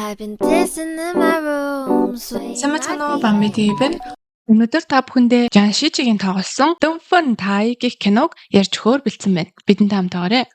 I've been dancing in my room. Swaying Сайн my байцгаана уу, feet. Бамби TV байна. Өнөөдөр та бүхэндээ Жан Шижигийн тоглосон Дөнфөн Тай гэх киног ярьж өгөхөөр бэлдсэн байна. Бидэнтэй хамт байгаарай.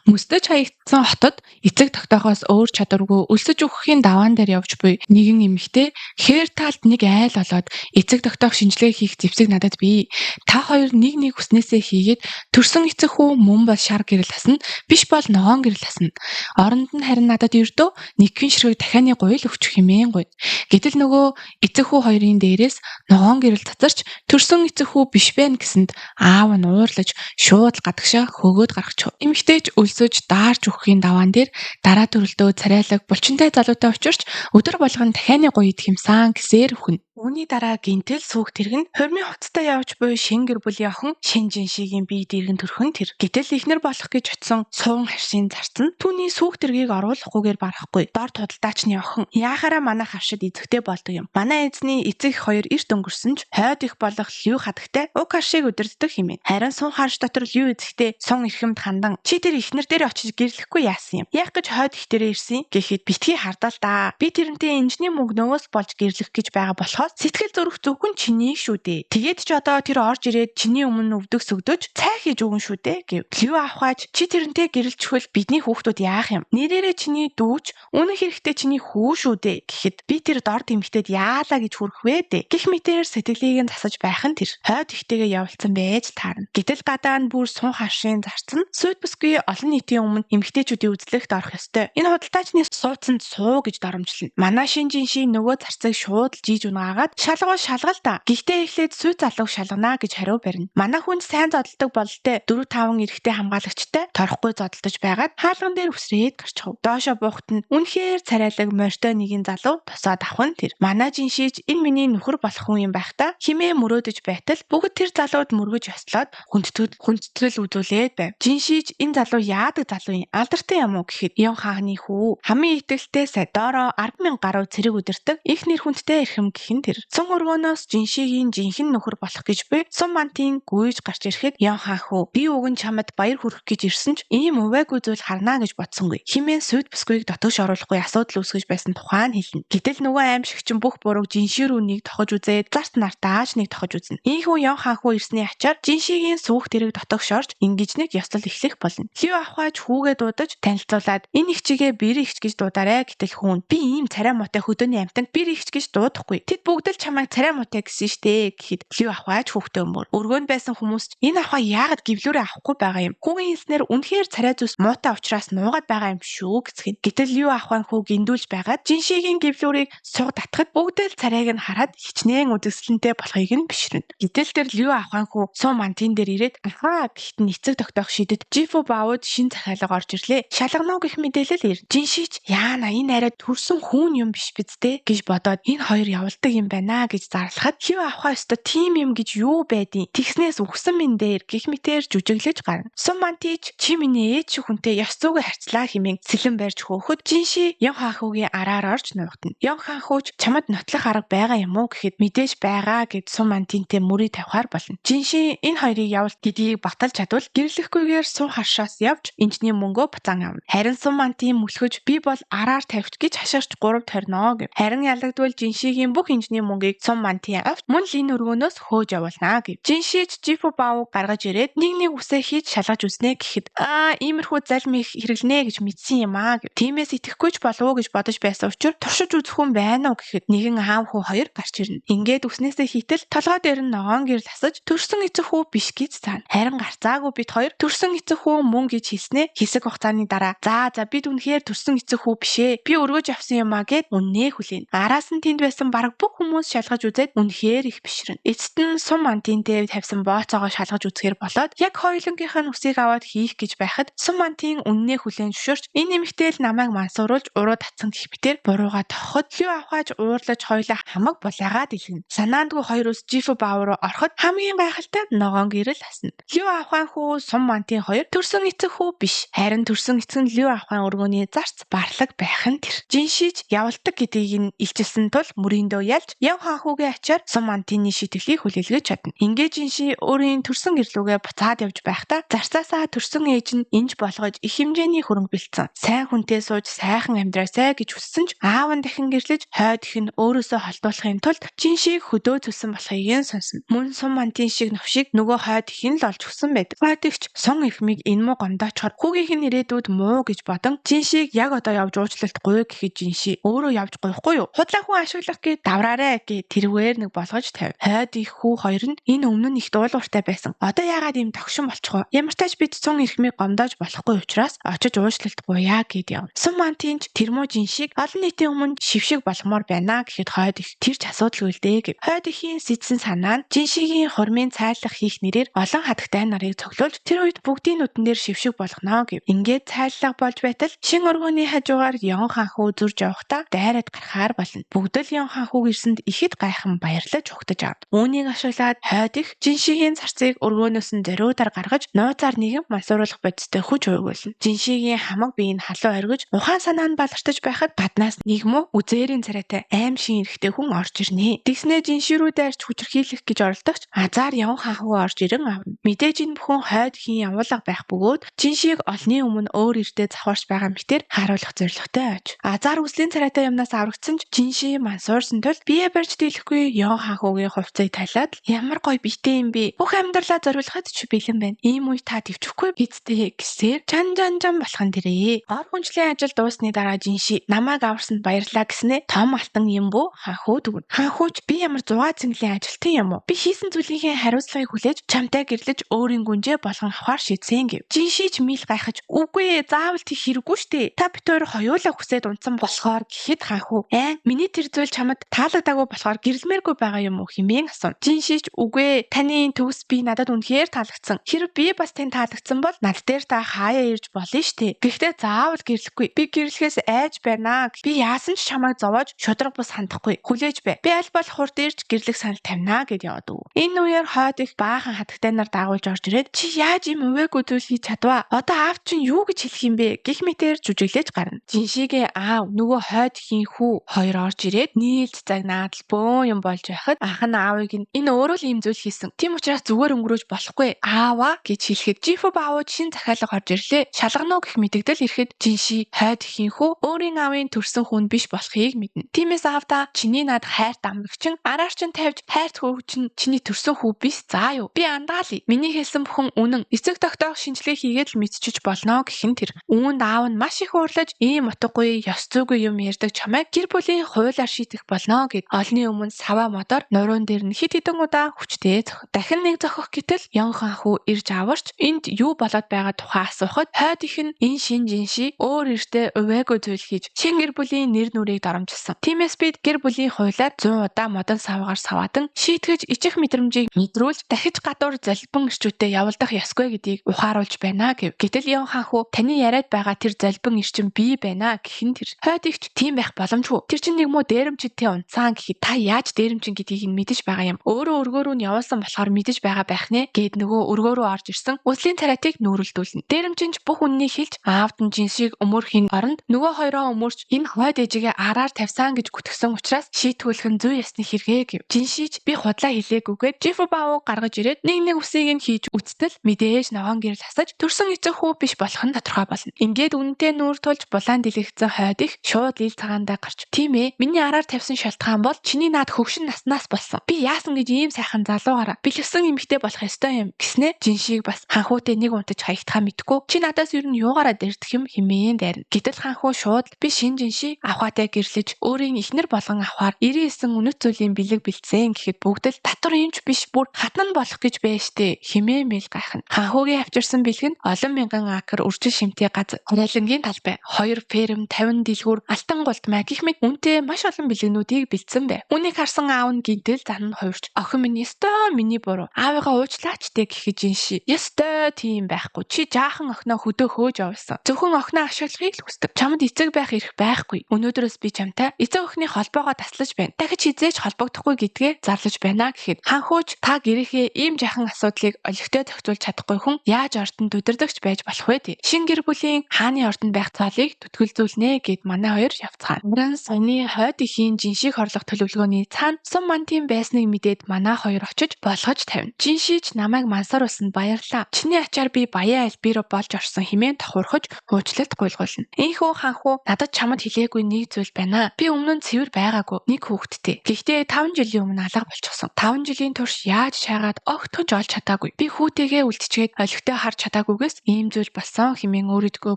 Мөсдөж хаягдсан хотод эцэг тогтоохоос өөр чадваргүй өлсөж үхэхийн даваан дээр явж буй нэгэн эмэгтэй хээр талд нэг айл олоод эцэг тогтоох шинжилгээ хийх зэвсэг надад бий. Та хоёр нэг нэг хүснээсээ хийгээд төрсөн эцэг хүү мөн бол шар гэрэл асна, биш бол ногоон гэрэл асна. Оронд нь харин надад ердөө нэгхэн ширхэг дахианы гуйл өгчих хэмээн гуйна. Гэтэл нөгөө эцэг хүү хоёрын дээрээс ногоон гэрэл цацарч төрсөн эцэг хүү биш байна гэсэнд аав нь уурлаж шууд л гадагшаа хөөгөөд гаргачих. Эмэгтэй ч өлсөж даарч үхэхийн даваан дээр дараа төрөлдөө царайлаг булчинтай залуутай учирч өдөр болгон дахианы гуй идэх юмсан гэсээр үхнэ. Үүний дараа гинтэл сүүх тэрэг нь хурмын хувцастай явж буй шин гэр бүлийн охин шин жиншигийн бие дэргэн төрхөн тэр. Гэтэл эхнэр болох гэж очсон суун харшийн зарц нь түүний сүүх тэргийг оруулахгүйгээр барахгүй. Дор худалдаачны охин яахаараа манай хавшид эзэгтэй болдог юм. Манай эзний эцэг эх хоёр эрт өнгөрсөн ч хойд их болох лю хадагтай уг харшийг удирддаг хэмээн. Харин сун харш дотор лю эзэгтэй сун эрхэмд хандан чи тэр эхнэр дээр очиж гэрлэхгүй яасан юм. Яах гэж хойд их дээрээ ирсэн гэхэд битгий хардаа л да. Би тэрнтэй инженер мөнгнөөс болж гэрлэх гэж байгаа болохоос сэтгэл зүрх зөвхөн чиний шүү дээ. Тэгээд ч одоо тэр орж ирээд чиний өмнө өвдөг сөгдөж цай хийж өгөн шүү дээ гэв. Лю авахаач чи тэрнтэй гэрэлчихвэл бидний хүүхдүүд яах юм? Нэрээрээ чиний дүүч үнэн хэрэгтээ чиний хүү шүү дээ гэхэд би тэр дор тэмхтэд яалаа гэж хүрэх вэ дээ. Гэх мэтээр сэтгэлийг нь засаж байх нь тэр. Хойд ихтэйгээ явалцсан байж таарна. Гэтэл гадаа нь бүр сун хашийн зарцсан сүйт бүсгүй олон нийтийн өмнө эмэгтэйчүүдийн үзлэгт орох ёстой. Энэ худалдаачны сууцанд суу гэж доромжлно. Манай шин жиншийн нөгөө зарцыг шууд л жийж унгаагаад шалгуул шалгал та. Гэхдээ эхлээд сүйт залууг шалганаа гэж хариу барина. Манай хүнд сайн зодолдог бололтой 4 5 эрэгтэй хамгаалагчтай торхгүй зодолдож байгаад хаалган дээр үсрээд гарчихав. Доошо буухт нь үнэхээр царайлаг морьтой нэгэн залуу тосоод авах нь тэр. Манай жиншийч энэ миний нөхөр болох хүн юм байх та химээ мөрөөдөж байтал бүгд тэр залууд мөргөж ёслоод хүндэтгэл үзүүлээд байв. Жиншийч энэ залуу яадаг залуу юм алдартай юм уу гэхэд Ян хааны хүү хамгийн итгэлтэй сая доороо 10,000 гаруй цэрэг удирддаг их нэр хүндтэй эрхэм гэх нь тэр. Сун өргөөнөөс жиншигийн жинхэнэ нөхөр болох гэж буй сум мантын гүйж гарч ирэхэд Ян хаан хүү би уг нь чамд баяр хүргэх гэж ирсэн ч ийм увайгүй зүйл харнаа гэж бодсонгүй. Химэн сүйт бүсгүйг дотогш оруулахгүй асуудал үүсгэж байсан тухай нь хэлнэ. Гэтэл нөгөө аимшигчин бүх бурууг жинши рүү нэг тохож үзээд зарц нартааж нэг тохож үзнэ. Ийхүү Ян хаан хүү ирсний ачаар жиншигийн сүүх тэрэг дотогш орж ингэж нэг ёслол эхлэх болно. Лю авахаач хүүгээ дуудаж танилцуулаад энэ ихчигээ бэр ихч гэж дуударай гэтэл хүүн би ийм царай муутай хөдөөний амтан бэр ихч гэж дуудахгүй. Тэд бүгд л чамайг царай муутай гэсэн штэ гэхэд лю авахаач хүүхдээ өмөр. Өргөөнд байсан хүмүүс ч энэ авахаа яагаад гівлүүрээ авахгүй байгаа юм? Хүүгийн хэлснээр үнэхээр царай зүс муутай учраас нуугаад байгаа юм шүү гэцгэн. Гэтэл лю авахын хүү гиндүүлж байгаад жиншигийн гівлүүрийг суг татхад бүгд л царайг нь хараад хичнээн үзэсгэлэнтэй болохыг нь бишрэнэ. Гэтэл тэр лю авахын хүү сум мантын дээр ирээд ахаа гэхэд нь эцэг тогтоох шидэд Жифу баавууд шин захиалга орж ирлээ. Шалгано гэх мэдээлэл ир. Жиншич яана энэ арай төрсөн хүүн юм биш биз дээ гэж бодоод энэ хоёр явалдаг юм байна гэж зарлахад хив авахаа өстө тим юм гэж юу байдیں۔ Тэгснээс үхсэн минь дээр гих мэтээр жүжиглэж гарна. Сум мантич чи миний ээж шиг хүнтэй ёс зүйгээ харьцлаа хэмээн сэлэн барьж хөөхөд жинши Ян хаанхүүгийн араар орж нуугдана. Ян хаанхүүч чамд нотлох арга байгаа юм уу гэхэд мэдээж байгаа гэд сум мантинтэй мөрий тавихаар болно. Жинши энэ хоёрыг явалт гэдгийг баталж чадвал гэрлэхгүйгээр сум харшаас явж инжний мөнгөө буцаан авна. Харин сум мантын мөлхөж би бол араар тавьч гэж хашгирч 3 торно гэв. Харин ялагдвал жиншигийн бүх инжний мөнгийг сум мантын авч мөн л энэ өргөөнөөс хөөж явуулнаа гэв. Жиншич жифу баав гаргаж ирээд нэг нэг үсээ хийж шалгаж үзнэ гэхэд аа иймэрхүү залм их хэрэглэнэ гэж мэдсэн юм аа гэв. Тиймээс итгэхгүй ч болов уу гэж бодож байсан учир туршиж үзэх хүн байна уу гэхэд нэгэн аав хүү хоёр гарч ирнэ. Ингээд үснээсээ хийтэл толгой дээр нь ногоон гэрэл асаж төрсөн эцэг хүү биш гэж цаана. Харин гарцаагүй бид хоёр төрсөн эцэг хүү мөн гэж хэлснээ хэсэг хугацааны дараа за за бид үнэхээр төрсөн эцэг хүү биш ээ. Би өргөж авсан юм а гэд үннээ хүлээн. Араас нь тэнд байсан бараг бүх хүмүүс шалгаж үзээд үнэхээр их бишрэнэ. Эцэст нь сум мантын дээр тавьсан бооцоогоо шалгаж үзэхээр болоод яг хоёулангийнх нь үсийг аваад хийх гэж байхад сум мантын үннээ хүлээн зөвшөөрч энэ эмэгтэй л намайг мансууруулж уруу татсан гэх мэтээр бурууга тохоход лю авахааж уурлаж хоёулаа хамаг булаагаад илгэнэ. Санаандгүй хоёр ус жифу баав руу ороход хамгийн гайхалтай ногоон гэрэл асна. Лю авахын хүү сум мантын хоёр төрсөн эцэг хүү биш. Харин төрсөн эцэг нь лю авахын өргөөний зарц барлаг байх нь тэр. Жиншич явалдаг гэдгийг нь илчилсэн тул мөрөндөө ялж тайлж Яв хаан хүүгийн ачаар Сум Мантины шийтгэлийг хүлээлгэж чадна. Ингээд Жинши өөрийн төрсөн гэрлүүгээ буцаад явж байхдаа зарцаасаа төрсөн ээж нь инж болгож их хэмжээний хөрөнгө бэлдсэн. Сайн хүнтэй сууж сайхан амьдраасай гэж хүссэн ч аав нь дахин гэрлэж хойд эх нь өөрөөсөө холдуулахын тулд Жиншиг хөдөө цөлсөн болохыг нь сонсно. Мөн Сум Мантын шиг новшиг нөгөө хойд эх нь л олж өгсөн байдаг. Хойд эгч сун эрхмийг энэ муу гомдоочхоор хүүгийнх нь ирээдүйд муу гэж бодон Жиншиг яг одоо явж уучлалт гуй гэхэд Жинши өөрөө явж гуйхгүй юу? Худлаа хүн ашиглах гээд давраарэ гэж тэрвээр нэг болгож тавь. Хойд их хүү хоёр нь энэ өмнө нь их дуулууртай байсан. Одоо яагаад ийм догшин болчих вэ? Ямар тач бид сун эрхмийг гомдоож болохгүй учраас очиж уучлалт гуйя гэд явна. Сум Мантын ч тэр муу Жиншиг олон нийтийн өмнө шившиг болгомоор байна гэхэд хойд их тэр ч асуудалгүй л дээ гэв. Хойд ихийн сэдсэн санаа нь Жиншигийн хурмын цайлах хийх нэрээр олон хатагтай нарыг цоглуулж тэр үед бүгдийн нүдэн дээр шившиг болгоно гэв. Ингээд цайллага болж байтал шин өргөөний хажуугаар Ян хаан хүү зурж явахдаа дайраад гарахаар болно. Бүгд л Ян хаан хүүг ирсэнд ихэд гайхан баярлаж угтаж авна. Үүнийг ашиглаад хойд их Жиншигийн царцыг өргөөнөөс нь зориудаар гаргаж нууцаар нэгэн мансууруулах бодистой хүч уйгуулна. Жиншигийн хамаг бие нь халуун оргиж ухаан санаа нь балартаж байхад гаднаас нэг муу үзээрийн царайтай аим шин эрэгтэй хүн орж ирнэ. Тэгснээ Жинши рүү дайрч хүчирхийлэх гэж оролдогч азар Ян хаан хүү орж ирэн авна. Мэдээж энэ бүхэн хойд хийн явуулга байх бөгөөд Жиншиг олны өмнө өөр эртээ завхарч байгаа мэтэр харуулах зорилготой аж. Азар үслийн царайтай юмнаас аврагдсан ч Жинши мансуурсан тул бие барьж дийлэхгүй Ян хаан хүүгийн хувцсыг талаад ямар гоё биетэй юм бэ? Бүх амьдралаа зориулахад ч бэлэн байна. Ийм үе та төвчөхгүй бидтэй гэсээр чан чан чан болох нь дэрээ. Ор хүнчлийн ажил дуусны дараа Жинши намайг аварсанд баярлаа гэснээ том алтан юм бүү хаан хүү дүгнэ. Хаан хүү ч би ямар 100 цэнгэлийн ажилтан юм уу? Би хийсэн зүйлийнхээ хариуцлагыг хүлээж чамтай гэрлэж өөрийн гүнжээ болгон авахар шийдсэн гэв. Жинши ч мил гайхаж үгүй заавал тийх хэрэггүй штэ. Та бид хоёр хоёулаа хүсээд унтсан болохоор гэхэд хаан хүү миний тэр зүйл чамд таалагдаагүй болохоор гэрлэмээргүй байгаа юм уу хэмээн асууна. Жинши ч үгүй таны төгс би надад үнэхээр таалагдсан. Хэрв би бас тань таалагдсан бол над дээр та хаяа ирж болно штэ. Гэхдээ заавал гэрлэхгүй. Би гэрлэхээс айж байна. Би яасан ч чамайг зовоож шудраг бус хандахгүй. Хүлээж бай. Би аль болох хурд ирж гэрлэх санал тавина гэд яваад өг. Энэ үеэр хойд их баахан хатагтай нар дагуулж орж ирээд чи яаж ийм увайгүй зүйл хийж чадваа? Одоо аав чинь юу гэж хэлэх юм бэ? Гэх мэтэр жүжиглэж гарна. Жиншигээ аав нөгөө хойд ихийн хүү хоёр орж ирээд нийлж загнаад л бөөн юм болж байхад ах нь аавыг нь энэ өөрөө л ийм зүйл хийсэн. Тийм учраас зүгээр өнгөрөөж болохгүй. Аава гэж хэлэхэд Жифу баавууд шин захиалга орж ирлээ. Шалгана уу гэх мэдэгдэл ирэхэд Жинши хойд ихийн хүү өөрийн аавын төрсөн хүн биш болохыг мэднэ. Тиймээс аавда чиний над хайрт амрагчин араар чин тавьж хайрт хүү чинь чиний төрсөн хүү биш заа юу. Би андаалъя. Миний хэлсэн бүхэн үнэн. Эцэг тогтоох шинжилгээ хийгээд л мэдчиж болно гэх нь тэр. Үүнд аав нь маш их уурлаж ийм утгагүй ёс зүйгүй юм ярьдаг чамайг гэр бүлийн хуулиар шийдэх болно гэд олны өмнө саваа модоор нуруун дээр нь хэд хэдэн удаа хүчтэй зохино. Дахин нэг зохих гэтэл Ян хаан хүү ирж аварч энд юу болоод байгаа тухай асуухад хойд их нь энэ шин Жинши өөр эртээ увайгүй зүйл хийж шин гэр бүлийн нэр нүрийг доромжилсан. Тиймээс бид гэр бүлийн хуулиар 100 удаа модон савгаар саваадан шийтгэж ичих мэдрэмжийг мэдрүүлж дахиж гадуур золбон эрчүүтэй явуулдах ёсгүй гэдгийг ухааруулж байна гэв. Гэтэл Ян хаан хүү таны яриад байгаа тэр золбон эрчин би байна гэх нь тэр. Хойд ихч тийм байх боломжгүй. Тэр чинь нэг муу дээрэмчдтэй унтсан гэхэд та яаж дээрэмчин гэдгийг нь мэдэж байгаа юм. Өөрөө өргөөрөө нь явуулсан болохоор мэдэж байгаа байх нэ гэд нөгөө өргөөрөө орж ирсэн үслийн царайтыг нүүрэлдүүлнэ. Дээрэмчин ч бүх үннийг хэлж аавд нь Жиншиг өмөрхийн оронд нөгөө хоёроо өмөрч энэ хойд ээжигээ араар тавьсан гэж гүтгсэн учраас шийтгүүлэх нь зүй ёсны хэрэгээ гэв. Жиншич би худлаа хэлээгүйгээр Жифу баав гаргаж ирээд нэг нэг үсийг нь хийж үцтэл мэдээж ногоон гэрэл хасаж төрсөн эцэг хүү биш болох нь тодорхой болно. Ингээд үнэнтэй нүүр тулж булаан дэлгэгдсэн хойд их шууд ил цагаандаа гарч тийм ээ миний араар тавьсан шалтгаан бол чиний наад хөгшин наснаас болсон. Би яасан гэж ийм сайхан залуугаараа бэлэвсэн эмэгтэй болох ёстой юм гэснээ Жиншиг бас ханхүүтэй нэг унтаж хаягдхаа мэдгүй чи надаас ер нь юугаараа дэрдэх юм хэмээн дайрна. Гэтэл ханхүү шууд би шин Жинши авхаатай гэрлэж өөрийн эхнэр болгон авахар 99 үнэт зүйлийн бэлэг бэлдсэн гэхэд бүгд л татвар юмч биш бүр хатан болох гэж байж штэ хэмээн мэл гайхна. Ханхүүгийн авчирсан бэлэг нь олон мянган акр үржил шимтэй газ хориолонгийн талбай 2 ферм 50 дэлгүүр алтан гулдмай гэх мэт үнэтэй маш олон бэлгнүүдийг бэлдсэн бай. Үүнийг харсан аав нь гинтэл зан нь хувирч охин минь ёстой миний буруу. Аавыгаа уучлаач тэ гэхэд Жинши ёстой тийм байхгүй. Чи жаахан охиноо хөдөө хөөж явуулсан. Зөвхөн охиноо ашиглахыг л хүсдэг. Чамд эцэг байх эрх байхгүй. Өнөөдрөөс би чамтай эцэг охины холбоогоо таслаж байна. Дахиж хизээж холбогдохгүй гэдгээ зарлаж байна гэхэд ханхууч та гэрийнхээ ийм жаахан асуудлыг олигтой зохицуулж чадахгүй хүн яаж ордонд удирдагч байж болох вэ тий. Шин гэр бүлийн хааны ордонд байх цаалыг түтгэлзүүлнэ гэд манай хоёр явцгаана. Харин саяны хойд ихийн Жиншиг хорлох болох төлөвлөгөөний цаана сум мантын байсныг мэдээд манай хоёр очиж болгож тавина. Жиншич намайг мансууруулсанд баярлаа. Чиний ачаар би баян альбиро болж орсон хэмээн тохиурхаж уучлалт гуйлгуулна. Ийхүү ханхүү надад чамд хэлээгүй нэг зүйл байна. Би өмнө нь цэвэр байгаагүй нэг хүүхэдтэй. Гэхдээ 5 жилийн өмнө алга болчихсон. 5 жилийн турш яаж шаагаад огтхон ч олж чадаагүй. Би хүүтэйгээ үлдчихэд олигтой харж чадаагүйгээс ийм зүйл болсон хэмээн өөрийгөө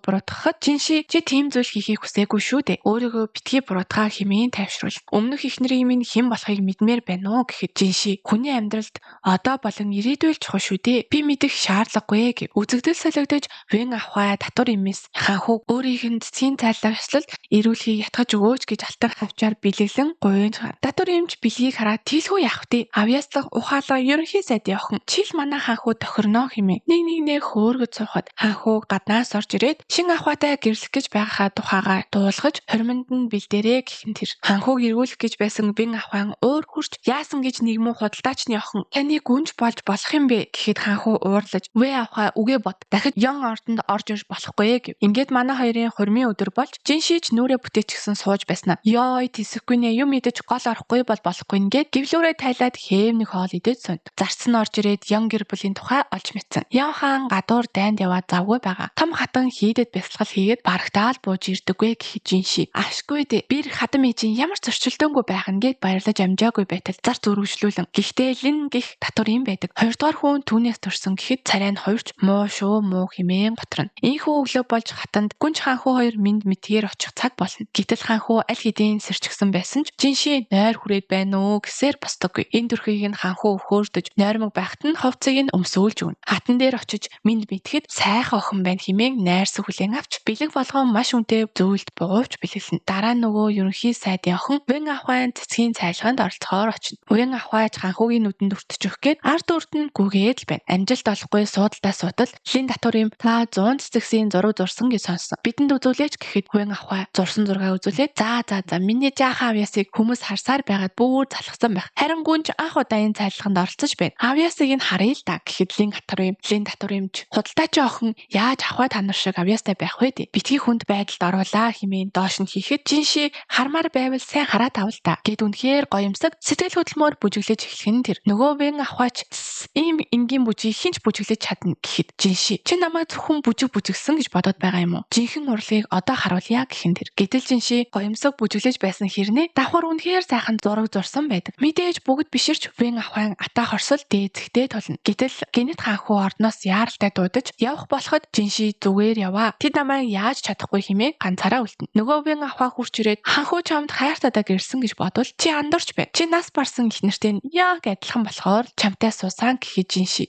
буруутгахад Жинши чи тийм зүйл хийхийг хүсээгүй шүү дээ. Өөрийгөө битгий буруутгаа хэмээн тайвшруулна. Өмнөх эхнэрийн минь хэн болохыг мэдмээр байна уу гэхэд Жинши хүний амьдралд одоо болон ирээдүй л чухал шүү дээ. Би мэдэх шаардлагагүй гэв. Үзэгдэл солигдож Вэн авхай татвар имээс ханхүү өөрийнх нь цэцгийн цайлах ёслол эрүүлхийг ятгаж өгөөч гэж алтан хавчаар бэлэглэн гуйж. Татвар эмч бэлгийг хараад тэлхүү яах вэ? Авьяаслах ухаалаг ерөнхий сайдын охин чил манай ханхүү тохирноо хэмээн. Нэг нэгнээ хөөргөж суухад ханхүү гаднаас орж ирээд шин авхаатай гэрлэх гэж байгаахаа тухайгаа дуулгаж хормонд нь бэлдээрээ гэх нь тэр. Ханхүүг эргүүлэх гэж байсан Вэн авхаан уур хурч яасан гэж нэг муу худалдаачны охин таны гүнж болж болох юм бэ гэхэд ханхүү уурлаж вэ авхаа үгээ бод дахиж Ян ордонд орж ирж болохгүй гэв. Ингээд манай хоёрын хормын өдөр болж Жиншич нүрэ бүтээчихсэн сууж байснаа. Йой тэсэхгүй нэ юм идэж гол орохгүй бол болохгүй ингээд гівлүүрээ тайлаад хээм нэг хоол идэж сунд. Зарц нь орж ирээд Ян гэр бүлийн тухай олж мэдсэн. Ян хаан гадуур дайнд яваад завгүй байгаа. Том хатан хийдэд бясалгал хийгээд барагтаал бууж ирдэггүй гэхэд Жинши ашгүй дээ. Бэр хадам ээжийн ямар зөрчилдөөнгүй байх нь гэд баярлаж амжаагүй байтал зарц өргөжлүүлэн. Гэхдээ лин гих татвар юм байдаг. Хоёрдугаар хүн түүнээс төрсөн гэхэд царай нь хувирч муу шүү муу хэмээн готрно. Ийхүү өглөө болж хатанд гүнж хаанхүү хоёр минд мэдгээр очих цаг болно. Гэтэл хаанхүү аль хэдийн сэрчгсэн байсан ч Жинши нойр хүрээд байна уу гэсээр босдоггүй. Энэ төрхийг нь хаанхүү хөөрдөж нойрмог байхад нь хувцсыг нь өмсөөлж өгнө. Хатан дээр очиж минд мэдхэд сайхан охин байна хэмээн найрсаг хүлээн авч бэлэг болгон маш үнэтэй зөөлд бугуувч бэлэглэнэ. Дараа нь нөгөө ерөнхий сайдын охин Вэн авхайн цэцгийн цайлганд оролцохоор очино. Вэн авхайч хаанхүүгийн нүдэнд өртчих гээд ард урд нь гүгээд л байна. Амжилт олохгүй суудалдаа суутал Лин татвар юм та 100 цэцгсийн зураг зурсан гэж сонссон. Бидэнд үзүүлээч гэхэд Вэн авхай зурсан зургаа үзүүлээд за за за миний жаахан авьяасыг хүмүүс харсаар байгаад бүр залхсан байх. Харин гүнж анх удаа энэ цайлганд оролцож байна. Авьяасыг нь харъя л да гэхэд Лин татвар юм Лин татвар юмч худалдаачийн охин яаж авхай та нар шиг авьяастай байх вэ дээ. Битгий хүнд байдалд оруулаа хэмээн доош нь хийхэд Жинши хармаар байвал сайн хараад авал та гэд үнэхээр гоёмсог сэтгэл хөдлөмөр бүжиглэж эхлэх нь тэр. Нөгөө Вэн авхайч ийм энгийн бүжгийг хинч бүжиглэж чадна гэхэд Жинши чи намайг зөвхөн бүжиг бүжигсэн гэж бодоод байгаа юм уу? Жинхэнэ урлагийг одоо харуулъя гэх нь тэр. Гэтэл Жинши гоёмсог бүжиглэж байсан хэрнээ давхар үнэхээр сайхан зураг зурсан байдаг. Мэдээж бүгд биширч Вэн авхайн ата хорсол дээдсэгтэй тулна. Гэтэл гинэт хаанхүү ордноос яаралтай дуудаж явах болоход Жинши зүгээр яваа. Тэд намайг яаж чадахгүй хэмээн ганцаараа үлдэнэ. Нөгөө Вэн авхаа хурч ирээд хаанхүү чамд хайртайдаа гэрсэн гэж бодвол чи андуурч байна. Чи нас барсан их нэртэй нь яг адилхан болохоор чамтай суусан гэхэд Жинши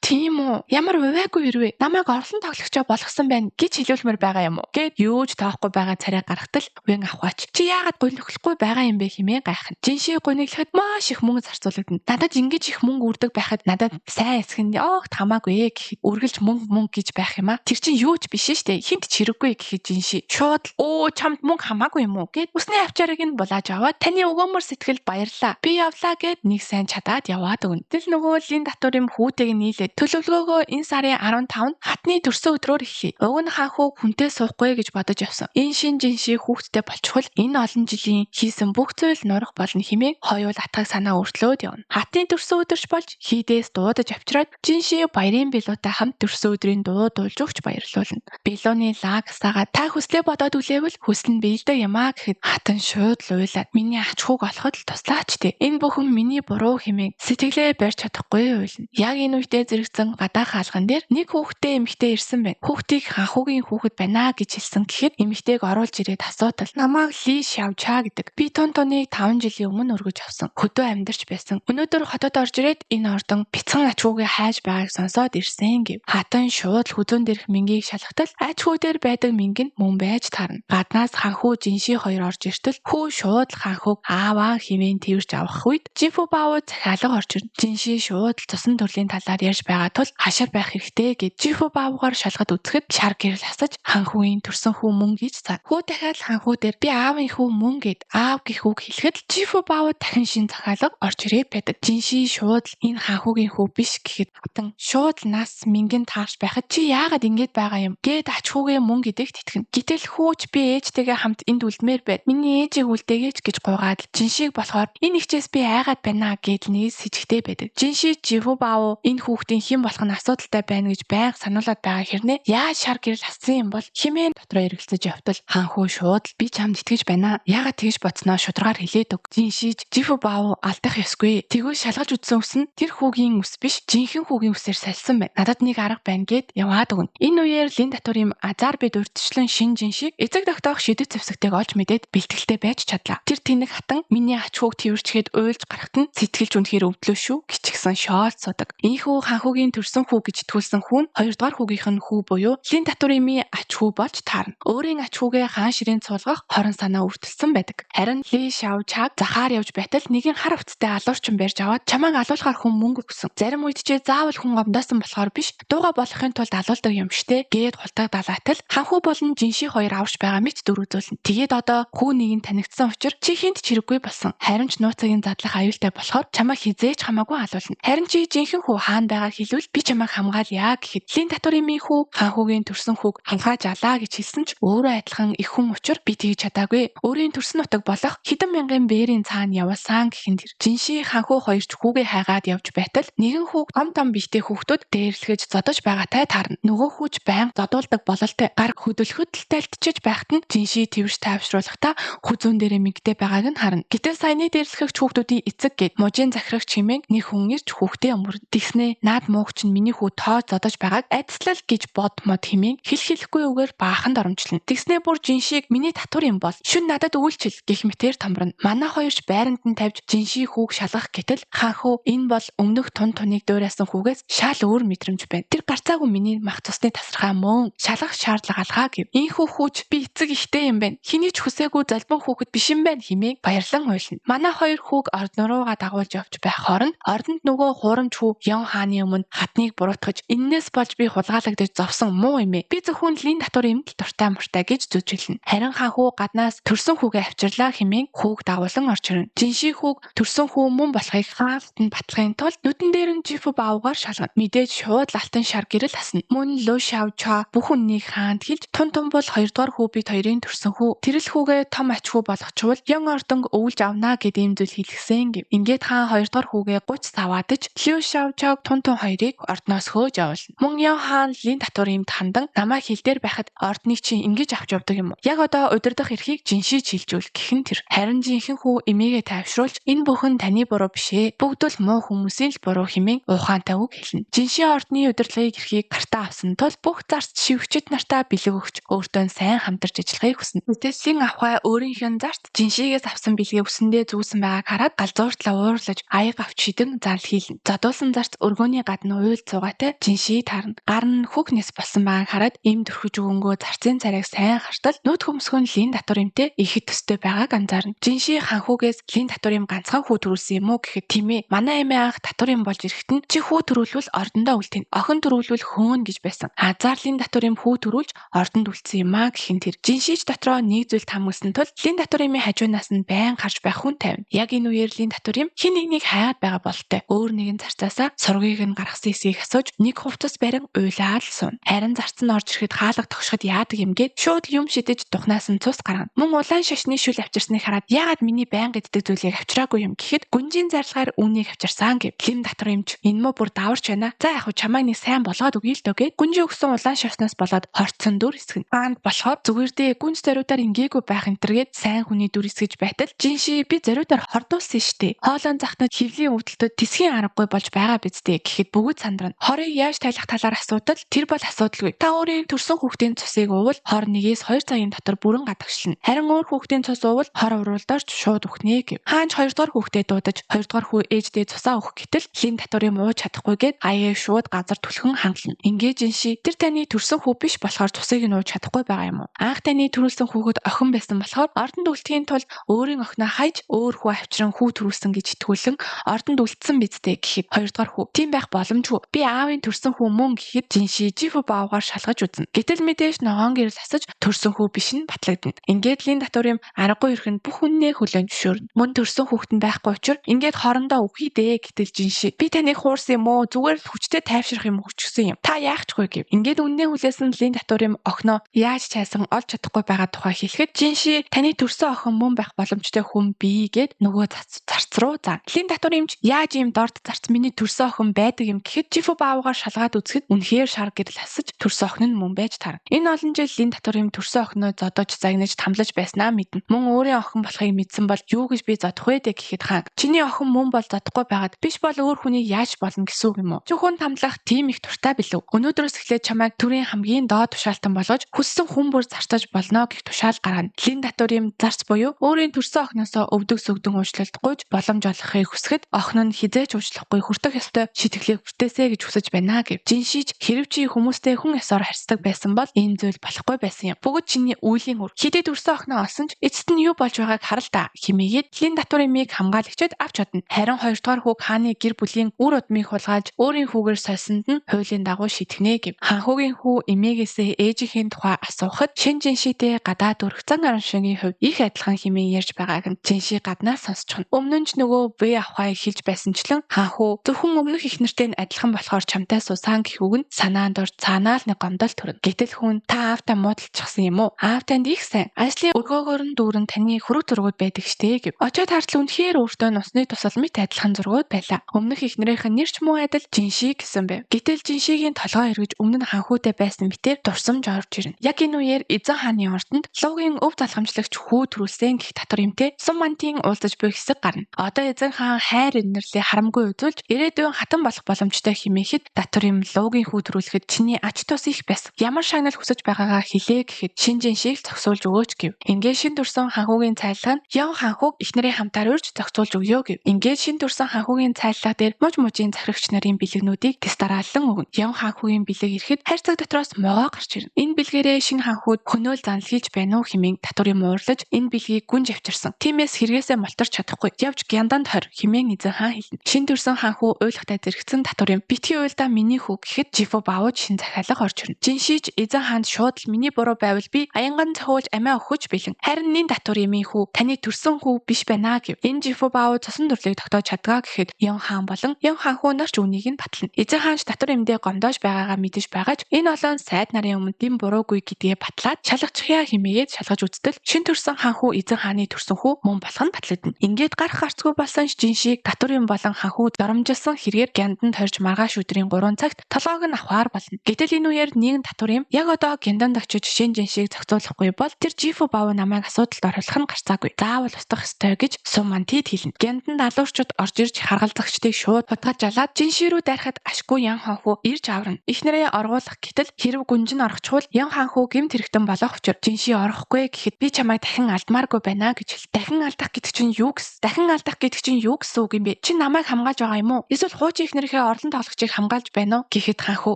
тийм үү? Ямар увайгүй ирвэ? Намайг орлон тоглогчоо болгосон байна гэж хэлүүлмээр байгаа юм уу? Гэт юу ч тоохгүй байгаа царай гаргатал Вэн авхаач чи яагаад гуниглахгүй байгаа юм бэ хэмээн гайхна. Жинши гуниглахад маш их мөнгө зарцуулагдана. Надад ингэж их мөнгө үрдэг байхад надад сайн эсэх нь огт хамаагүй гэхэд үргэлж мөнгө мөнгө гэж байх юм а. Тэр чинь юу ч биш штэ. Хинт ч хэрэггүй гэхэд Жинши шууд өө чамд мөнгө хамаагүй юм уу гэд усны авчаарыг нь булааж аваад таны өгөөмөр сэтгэл баярлаа. Би явлаа гэд нэг сайн чадаад яваад өгнө. Тэл нөгөө лин татвар юм хүүтэйг нийлээд төлөвлөгөөгөө энэ сарын 15-нд хатны төрсөн өдрөөр эхлэе. Уг нь хаанхүү хүнтэй суухгүй гэж бодож явсан. Энэ шин жинши хүүхэдтэй болчихвол энэ олон жилийн хийсэн бүх зүйл нурах болно хэмээн хоёул атгаг санаа өртлөөд явна. Хатны төрсөн өдөрч болж хийдээс дуудаж авчираад жинши баярын билуутай хамт төрсөн өдрийн дуу дуулж өгч баярлуулна. Билууны лаг асаагаа та хүслээ бодоод үлээвэл хүсэл нь биелдэг юм а гэхэд хатан шууд л уйлаад миний ач хүүг олоход л туслаач тээ. Энэ бүхэн миний буруу хэмээн сэтгэлээ барьж чадахгүй уйлна. Яг энэ үедээ зэрэгцэн гадаах хаалган дээр нэг хүүхэдтэй эмэгтэй ирсэн байна. Хүүхдийг ханхүүгийн хүүхэд байна гэж хэлсэн гэхэд эмэгтэйг оруулж ирээд асуудал. Намайг Ли Шавча гэдэг. Би тун туныг 5 жилийн өмнө өргөж авсан. Хөдөө амьдарч байсан. Өнөөдөр хотод орж ирээд энэ ордон бяцхан ач хүүгээ хайж байгааг сонсоод ирсэн гэв. Хатан шууд л хүзүүн дээрх мэнгийг шалгатал ач хүү дээр байдаг мэнг нь мөн байж таарна. Гаднаас ханхүү Жинши хоёр орж иртэл хүү шууд л ханхүүг ааваа хэмээн тэрч авах үед Жинфу баав захиалга орж ирнэ. Жинши шууд л цусан төрлийн талаар ярьж байгаа тул хашаар байх хэрэгтэй гэд Жинфу баавгаар шалгад үзэхэд шар гэрэл асаж ханхүүгийн төрсөн хүү мөн гэж цаа. Хүү дахиад ханхүү дээр би аавын хүү мөн гэд аав гэх үг хэлэхэд Жинфу баав дахин шин захиалга орж ирээд байдаг. Жинши шууд л энэ ханхүүгийн хүү биш гэхэд хатан шууд л нас мингэн таарч байхад чи яагаад ингэж байгаа юм гэд ач хүүгээ мөн гэдэгт итгэнэ. Гэтэл хүүч би ээжтэйгээ хамт энд үлдмээр байд. Миний ээжийг үлдээгээч гэж гуйгаад Жиншиг болохоор энэ ихчээс би айгаад байна гэдэл нэг сэжигтэй байдаг. Жинши Жифу Бао энэ хүүхдийн хэн болох нь асуудалтай байна гэж байнга сануулад байгаа хэрнээ яаж шар гэрэл ассан юм бол химэн дотроо эргэлзэж явтал хаанхүү шууд л би чамд итгэж байна. Яагаад тэгж бодсноо шударгаар хэлээд өг. Жиншиж Жифу Бао алдах ёсгүй. Тэгвэл шалгаж үзсэн үс нь тэр хүүгийн үс биш, жинхэнэ хүүгийн үсээр салсан байна. Надад нэг арга байна гэд яваад өгнө. Энэ үеэр Лин татвар юм азар бид урьдчилан шин жиншиг эцэг тогтоох шидэт зэвсэгтэйг олж мэдээд бэлтгэлтэй байж чадлаа. Тэр тэнэг хатан миний ач хүүг тэрвэрчгээд уйлж гарахт нь сэтгэлж үнэхээр өвдлөө шүү гिचгсэн шоолт судаг. Ийхүү ханхүүгийн төрсөн хүү гэж итгүүлсэн хүн хоёрдугаар хүүгийнх нь хүү буюу Лин татвар имийн ач хүү болж таарна. Өөрийн ач хүүгээ хаан ширээнд суулгах хорон санаа өвдөлсөн байдаг. Харин Ли Шав Чаг захаар явж байтал нэгэн хар хувцастай алуурчин барьж аваад чамайг алуулахаар хүн мөнгө өгсөн. Зарим үед чи заавал хүн гомдоосон болохоор биш, дууга болохын тулд алуулдаг юм штэ гээд хултаг далаатал ханхүү болон жинши хоёр аварч байгаа мэт дүр үзүүлнэ. Тэгээд одоо хүү нэг нь танигдсан учраас чи хинт ч хэрэггүй болсон. Харин ч нууцыг задлах аюултай болохоор чамайг хизээч хамаагүй алуулна. Харин чи жинхэнэ хүү хаана байгааг хэлвэл би чамайг хамгаалъя гэхэд Лин татвар имийн хүү ханхүүгийн төрсөн хүүг хамгааж алаа гэж хэлсэн ч өөрөө адилхан их хүн учир би тэгж чадаагүй. Өөрийн төрсөн нутаг болох хэдэн мянган бээрийн цаана явуулсан гэхэн тэр жинши ханхүү хоёр ч хүүгээ хайгаад явж байтал нэгэн хүүг том том биетэй хүүхдүүд дээрлэхэж зодож байгаатай таарна. Нөгөө хүүч байнга зодуулдаг бололтой гар хөдөлгөхөд л тайлтчиж байхад нь жинши тэрвэрч тайвшруулахдаа хүзүүн дээрээ мэгтэй байгааг нь харна. Гэтэл саяны дээрлэхэгч хүүхдүүдийн эцэг гээд мужийн захирагч хэмээн нэг хүн ирж хүүхдээ өмөрнө. Тэгснээ наад муугч нь миний хүү тоож зодож байгааг айдслал гэж бод мод хэмээн хэл хэлэхгүй үгээр баахан доромжлно. Тэгснээ бүр жиншиг миний татвар юм бол шүн надад үйлчил гэх мэтээр томорно. Манай хоёрч байранд нь тавьж жинши хүүг шалгах гэтэл хаанхүү энэ бол өмнөх тун туныг дуурайсан хүүгээс шал өөр мэдрэмж байна. Тэр гарцаагүй миний мах цусны тасархаа мөн шалгах шаардлага алгаа гэв. Ийхүү хүүч би эцэг ихтэй юм байна. Хэний ч хүсээгүй золбон хүүхэд биш юм байна хэмээн баярлан уйлна. Манай хоёр хүүг ордон руугаа дагуулж явж байх хооронд ордонд нөгөө хуурамч хүү Ян хааны өмнө хатныг буруутгаж эннээс болж би хулгайлагдаж зовсон муу юм ээ. Би зөвхөн лин татвар юмд л дуртай муртай гэж зүж хэлнэ. Харин хаан хүү гаднаас төрсөн хүүгээ авчирлаа хэмээн хүүг дагуулan орж ирнэ. Жинши хүүг төрсөн хүү мөн болохыг хаалт нь батлахын тулд нүдэн дээр нь жифу баавгаар шалгана. Мэдээж шууд алтан шар гэрэл асна. Мөн лөө шав ча бүх үннийг хаанд хэлж тун тун бол хоёрдугаар хүү бид хоёрын төрсөн хүү. Тэрэл хүүгээ том ач хүү болгочвол ян ордонг өвлж авнаа гэд ийм зүйл хэлгэсэн гэв. Ингээд хаан хоёрдугаар хүүгээ 30 саваадаж лөө шав чаг тун тун хоёрыг ордноос хөөж явуулна. Мөн ян хаан лин татвар имд хандан намайг хил дээр байхад ордныг чи ингэж авч явдаг юм уу? Яг одоо удирдах эрхийг жиншиж хилжүүл гэх нь тэр. Харин жинхэнэ хүү эмээгээ тайвшруулж энэ бүхэн таны буруу биш ээ. Бүгд л муу хүмүүсийн л буруу хэмээн ухаантай үг хэлнэ. Жинши ордны удирдлагын эрхийг гартаа авсан тул бүх зарц шивгчд нартаа бэлэг өгч өөртөө сайн хамтарч ажиллахыг хүснэ. Гэтэл авхай өөрийнх нь зарц жиншигээс авсан бэлгээ үсэндээ зүүсэн байгааг хараад галзууртлаа уурлаж аяг авч шидэн зал хийлнэ. Зодуулсан зарц өргөөний гадна уйл цугаатай жинши таарна. Гар нь хүүхнээс болсон байгааг хараад эм төрхөж өгөнгөө зарцын царайг сайн хартал нүд хөмсгөн лин татвар имтэй ихэд төстэй байгааг анзаарна. Жинши ханхүүгээс лин татвар им ганцхан хүү төрүүлсэн юм уу гэхэд тийм ээ. Манай эмээ анх татвар им болж ирэхэд нь чи хүү төрүүлвэл ордондоо үлтэн. Охин төрүүлвэл хөөн гэж байсан. Азар лин татвар им хүү төрүүлж ордонд үлдсэн юм аа гэх нь тэр. Жиншиж дотроо нэг зүйл тамгсан тул лин татвар имийн хажуунаас нь байн харж байх хүн тавина. Яг энэ үеэр лин татвар им хин нэгнийг хайгаад байгаа бололтой. Өөр нэгэн зарцаасаа сургийг нь гаргасан эсгийг асууж нэг хувцас барин уйлаад л сууна. Харин зарц нь орж ирэхэд хаалга тогшоход яадаг юм гээд шууд юм шидэж духнаас нь цус гаргана. Мөн улаан шашны шүл авчирсныг хараад яагаад миний байнга иддэг зүйлийг авчираагүй юм гэхэд гүнжийн зарлахаар үүнийг авчирсан гэв. Лим татвар юмч энэ мө бүр даварч байна. За яг хуу чамайг нэг сайн болгоод өгье л дөө гэд гүнжи өгсөн улаан шашнаас болоод хорцсон дүр хэсгэн. Хаанд болохоор зүгээр дээ гүнж зориудаар ингээгүй байх энэ тэргээд сайн хүний дүр эсгэж байтал жинши би зориудаар хордуулсан штэ. Хоолон захнад хөвлийн өвдөлтөд тэсгийн аргагүй болж байгаа биз дээ гэхэд бүгд сандрана. Хорыг яаж тайлах талаар асуудал тэр бол асуудалгүй. Та өөрийн төрсөн хүүхдийн цусыг уувал хор 1-2 цагийн дотор бүрэн гадагшлана. Харин өөр хүүхдийн цус уувал хор уруулдаар ч шууд үхнэ гэв. Хаанч хоёрдугаар хүүхдээ дуудаж хоёрдугаар хүү ээждээ цусаа өгөх гэтэл лин татвар юм ууж чадахгүй гээд аяа шууд газар түлхэн хангална. Ингээ жинши тэр таны төрсөн хүү биш болохоор цусыг нь ууж чадахгүй байгаа юм уу? Анх таны төрүүлсэн хүүхэд охин байсан болохоор ордонд үлдэхийн тулд өөрийн охиноо хайж өөр хүү авчран хүү төрүүлсэн гэж итгүүлэн ордонд үлдсэн биз дээ гэхэд хоёрдугаар хүү тийм байх боломжгүй. Би аавын төрсөн хүү мөн гэхэд жинши жифу баавгаар шалгаж үзнэ. Гэтэл мэдээж ногоон гэрэл асаж төрсөн хүү биш нь батлагдана. Ингээд лин татвар юм аргагүй ирэхэд бүх үннээ хүлээн зөвшөөрнө. Мөн төрсөн хүүхэд нь байхгүй учраас ингээд хоорондоо үхий дээ гэтэл жинши би таныг хуурсан юм уу? Зүгээр л хүчтэй тайвшрах юм өгчихсөн юм. Та яах чгүй гэв. Ингээд үннээ хүлээсэн лин татвар юм охиноо яаж чайсан олж чадахгүй байгаа тухай хэлэхэд жинши таны төрсөн охин мөн байх боломжтой хүн бий гэд нөгөө зарц руу заана. Лин татвар эмч яаж ийм дорд зарц миний төрсөн охин байдаг юм гэхэд Жифу баавгаар шалгаад үзэхэд үнэхээр шар гэрэл хасаж төрсөн охин нь мөн байж таарна. Энэ олон жил Лин татвар эм төрсөн охиноо зодож загнаж тамлаж байснаа мэднэ. Мөн өөрийн охин болохыг мэдсэн бол юу гэж би зодох вэ дэ гэхэд хаан чиний охин мөн бол зодохгүй байгаад биш бол өөр хүнийг яаж болно гэсэн үг юм уу? Чи хүн тамлах тийм их дуртай билүү? Өнөөдрөөс эхлээд чамайг төрийн хамгийн доод тушаалтан болгож хүссэн хүн бүр зарцаж болно гэх тушаал гаргана. Лин татвар эм зарц буюу өөрийн төрсөн охиноосоо өвдөг сөгдөн уучлалт гуйж боломж олгохыг хүсэхэд охин нь хизээч уучлахгүй хүртэх ёстой шитгэлийг хүртээсэй гэж хүсэж байна гэв. Жиншиж хэрв чи хүмүүстэй хүн ёсоор харьцдаг байсан бол энэ зүйл болохгүй байсан юм. Бүгд чиний үйлийн үр. Хэдий төрсөн охиноо олсон ч эцэст нь юу болж байгааг харал та химээгээд Лин татвар эмийг хамгаалагчид авч чадна. Харин хоёрдугаар хүүг хааны гэр бүлийн үр удмыг хулгайлж өөрийн хүүгээр сольсонд нь хуулийн дагуу шийтгэнэ гэв. Хаан хүүгийн хүү эмээгээсээ ээжийнхээ тухай асуухад шин жиншитэй гадаад өрх зан араншингийн хувьд их адилхан хэмээн ярьж байгааг нь жинши гаднаас сонсчихно. Өмнө нь ч нөгөө бие авахаа хэлж байсанчлан хаан хүү зөвхөн өмнөх их нартэй нь адилхан болохоор чамтай суусан гэх үг нь санаанд орж цаанаа л нэг гомдол төрнө. Гэтэл хүн та аавтай муудалчихсан юм уу? Аав танд их сайн. Ажлын өргөөгөр нь дүүрэн таны хөрөг зургууд байдаг штэ гэв. Очоод хартал үнэхээр өөртөө нусны тусал мэт адилхан зургууд байлаа. Өмнөх эхнэрийнх нь нэрч муу адил жинши гэсэн байв. Гэтэл жиншигийн толгой эргэж өмнө нь ханхүүтэй байсан мэтэр дурсамж орж ирнэ. Яг энэ үеэр эзэн хааны ордонд луугийн өв залхамжлагч хүү төрүүлсэн гэх татвар юмтэй сум мантын уулзаж буй хэсэг гарна. Одоо эзэн хаан хайр инэрлээ харамгүй үзүүлж ирээдүйн хатан болох боломжтой химээхэд татвар юм луугийн хүү төрүүлэхэд чиний ач тус их байсан. Ямар шагнал хүсэж байгаагаа хэлээ гэхэд шин жиншийг зохицуулж өгөөч гэв. Ингээд шин төрсөн ханхүүгийн цайлга нь Ян ханхүүг эхнэрийн хамтаар урьж зохицуулж өгөө гэв. Ингээд шин төрсөн ханхүүгийн цайлга дээр муж мужийн захирагч нарын бэлэгнүүдийг тэс дараалан өгнө. Ян ханхүүгийн бэлэг ирэхэд хайр цаг дотроос могоо гарч ирнэ. Энэ бэлгээрээ шин ханхүүд хөнөөл занл хийж байна уу хэмээн татвар юм уурлаж энэ бэлгийг гүнж авчирсан. Тиймээс хэрэгээсээ молторч чадахгүй. Явж гянданд хор хэмээн эзэн хаан хэлнэ. Шин төрсөн ханхүү уйлахтай зэрэгцэн татвар юм. Битгий уйлдаа миний хүү гэхэд Жифу баавууж шин захиалга орж ирнэ. Жиншиж эзэн хаанд шууд л миний буруу байвал би аянган цохиулж амиа өгөхөж бэлэн. Харин нин татвар эмийн хүү таны төрсөн хүү биш байна гэв. Энэ Жифу баавуу цосон төрлийг тогтоож чадгаа гэхэд Ян хаан болон Ян хаан хүү нарч үнийг нь батлна. Эзэн хаанч татвар эмдээ гомдоож байгаагаа мэдэж байгаач энэ олон сайд нарын өмнө дэм буруугүй гэдгээ батлаад шалгачихъя хэмээгээд шалгаж үзтэл шин төрсөн хаан хүү эзэн хааны төрсөн хүү мөн болох нь батлагдана. Ингээд гарах гарцгүй болсон жиншиг татвар юм болон хаан хүү доромжилсан хэрэгээр гянданд хорж маргааш өдрийн 3 цагт толгойг нь авахар болно. Гэтэл энэ үеэр нэгэн татвар юм яг одоо гянданд очиж шин жиншиг зохицуулахгүй бол тэр Жифу бав намайг асуудалд оруулах нь гарцаагүй. Заавал устгах ёстой гэж Сумантид хэлнэ. Гянданд алуурчид орж ирж харгалзагчдыг шууд хутгаж жалаад жинши рүү дайрахад ашгүй Ян хаан хүү ирж аварна. Эхнэрээ оргуулах гэтэл хэрв гүнж нь орохчвол Ян хаан хүү гэмт хэрэгтэн болох учир жинши орохгүй гэхэд би чамайг дахин алдмааргүй байна гэж хэл. Дахин алдах гэдэг чинь юу гэс? Дахин алдах гэдэг чинь юу гэсэн үг юм бэ? Чи намайг хамгаалж байгаа юм уу? Эсвэл хуучин эхнэрийнхээ орлон тоглогчийг хамгаалж байна уу? Гэхэд хаан хүү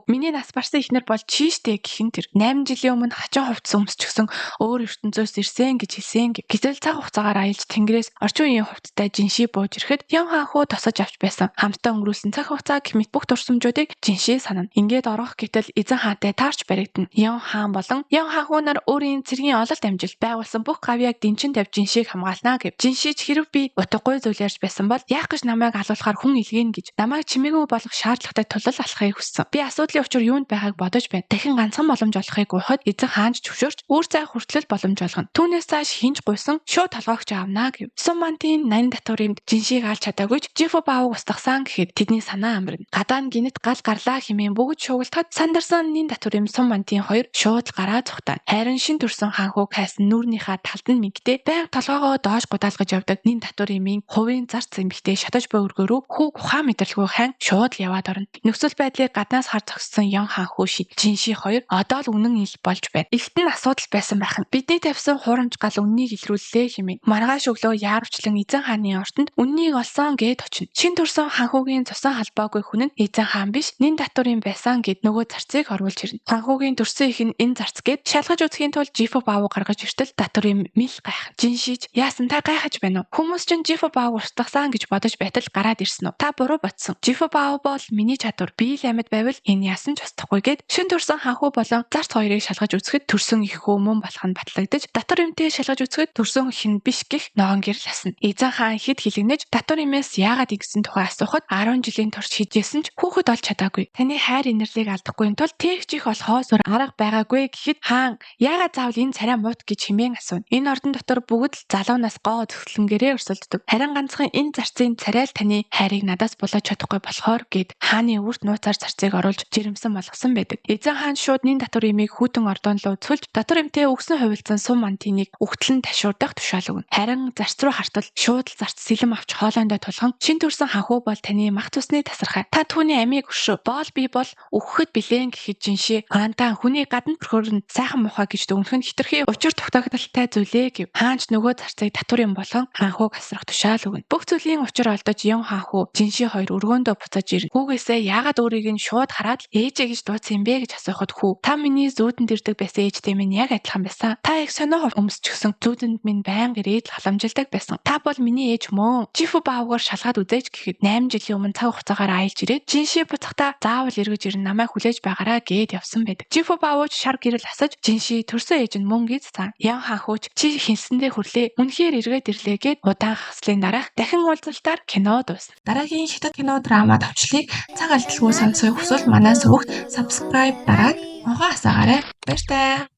миний нас барсан эхнэр бол чи штэ гэх нь тэр. 8 жилийн өмнө хачин хувцас өмсчихсэн өөр ертөнцөөс ирсэн гэж хэлсэн. Гэтэл цаг хугацаагаар аялж тэнгэрээс орчин үеийн хувцастай жинши бууж ирэхэд Ян хаан хүү тосож авч байсан. Хамтдаа өнгөрүүлсэн цаг хугацаа гэх мэт бүх дурсамжуудыг жинши санана. Ингээд оргох гэтэл эзэн хаантай таарч баригдана. Ян хаан болон Ян хаан хүү нар өөрийн цэргийн ололт амжилт байгуулсан бүх гавьяаг дэнчин тавь жиншийг хамгаалнаа гэв. Жиншиж хэрв би утгагүй зүйл ярьж байсан бол яах гэж намайг алуулахаар хүн илгээн гэж намайг чимээгүй болох шаардлагатай тулал алхахыг хүссэн. Би асуудлын учир юунд байгааг бодож байна. Дахин ганцхан боломж олохыг гуйхад эзэн хаанч зөвшөөрч үүр цай хүртэл боломж олгоно. Түүнээс цааш хинж гуйсан шууд толгоогч авнаа гэв. Сумантын 80 татвар юмд жиншийг алж чадаагүй ч Жифу баавыг устгасан гэхэд тэдний санаа амарна. Гадаа нь гинэт гал гарлаа хэмээн бүгд шуугилдахад сандарсан нин татвар юм Сумантын хоёр шууд л гараа зүхтаана. Харин шин төрсөн хаан хүүг хайсан нүүрнийхаа талд нь мэгтэй байнга толгоогоо доош гудаалгаж явдаг нин татвар эмийн хувийн зарц эмэгтэй шатаж буй өргөөрөө хүүг ухаан мэдрэлгүй хайн шууд л яваад орно. Нөхцөл байдлыг гаднаас хар зогссон Ян хаан хүү шид жинши хоёр одоо л үнэн ил болж байна. Ихт нь асуудал байсан байх нь. Бидний тавьсан хуурамч гал үннийг илрүүллээ хэмээн. Маргааш өглөө яарвчлан эзэн хааны ортонд үннийг олсон гэд очино. Шин төрсөн хаан хүүгийн цусан холбоогүй хүн нь эзэн хаан биш нин татвар юм байсан гэд нөгөө зарцыг оруулж ирнэ. Хаан хүүгийн төрсөн их нь энэ зарц гэд шалгаж үзэхийн тулд Жифу баавуу гаргаж иртэл татвар юм мэл гайхна. Жиншиж яасан та гайхаж байна уу? Хүмүүс чинь Жифу баавуу устгасан гэж бодож байтал гараад ирсэн үү? Та буруу бодсон. Жифу баавуу бол миний чадвар. Би л амьд байвал энэ яасан ч устдахгүй гэд шин төрсөн хаан хүү болон зарц хоёрыг шалгаж үзэхэд төрсөн их хүү мөн болох нь батлагдаж татвар юмтэй шалгаж үзэхэд төрсөн их нь биш гэх ногоон гэрэл асна. Эзэн хаан хэд хилэгнэж татвар юмээс яагаад ингэсэн тухай асуухад 10 жилийн турш хижээсэн ч хүүхэд олж чадаагүй. Таны хайр инэрлийг алдахгүй тул тээгч их болохоос өөр арга байгаагүй гэхэд хаан яагаад заавал энэ царай муут гэж хэмээн асууна. Энэ ордон дотор бүгд л залуунаас гоо зөхлөнгөрээ өрсөлддөг. Харин ганцхан энэ зарцын царай л таны хайрыг надаас булааж чадахгүй болохоор гээд хааны өвөрт нууцаар зарцыг оруулж жирэмсэн болгосон байдаг. Эзэн хаан шууд нин татвар имийг хүйтэн ордон руу цөлж татвар имтэй өгсөн хувилцсан сум мантиныг үхтлэн ташуурдах тушаал өгнө. Харин зарц руу хартал шууд л зарц сэлэм авч хоолойндоо тулхан шин төрсэн ханхүү бол таны мах цусны тасархай. Та түүний амийг өшөө. Боол би бол өгөхөд билэн гэхэд жиншээ хаантаа хүний гадна төрхөөр нь сайхан муухай гэж дүгнэх нь хитрхи учир тогтоогдолтой зүйлээ гэв. Хаанч нөгөө зарцыг татвар юм болгон хаанхууг асрах тушаал өгнө. Бүх зүйлийн учир олдож Ян хаанхуу жиншээ хоёр өргөөндөө буцаж ирнэ. Хүүгээсээ яагаад өөрийг нь шууд хараад л ээжээ гэж дуудсан юм бэ гэж асуухад хүү та миний зүүдэнд ирдэг байсан ээжтэй минь яг адилхан байсан. Та их сонио өмсчихсэн зүүдэнд минь байнга ирээд л халамжилдаг байсан. Та бол миний ээж мөн. Жифу баавгаар шалгаад үзээч гэхэд 8 жилийн өмнө цаг хугацаагаар аялж ирээд жиншээ буцахдаа заавал эргэж ирэн намайг хүлээж байгаараа гээд явсан байдаг. Жифу баавууч шар гэрэл асаж жиншээ төрсөн ээж нь мөн гэж цаана. Ян хаанхууч чи хинсэндээ хүрлээ. Үнэхээр эргээд ирлээ гээд удаан хагслын дараах дахин уулзалтаар кино дуусна. Дараагийн хятад кино драма товчлыг цаг алдалгүй сонсохыг хүсвэл манай сувагт subscribe дараад нохоо асаагаарай. Баяртай.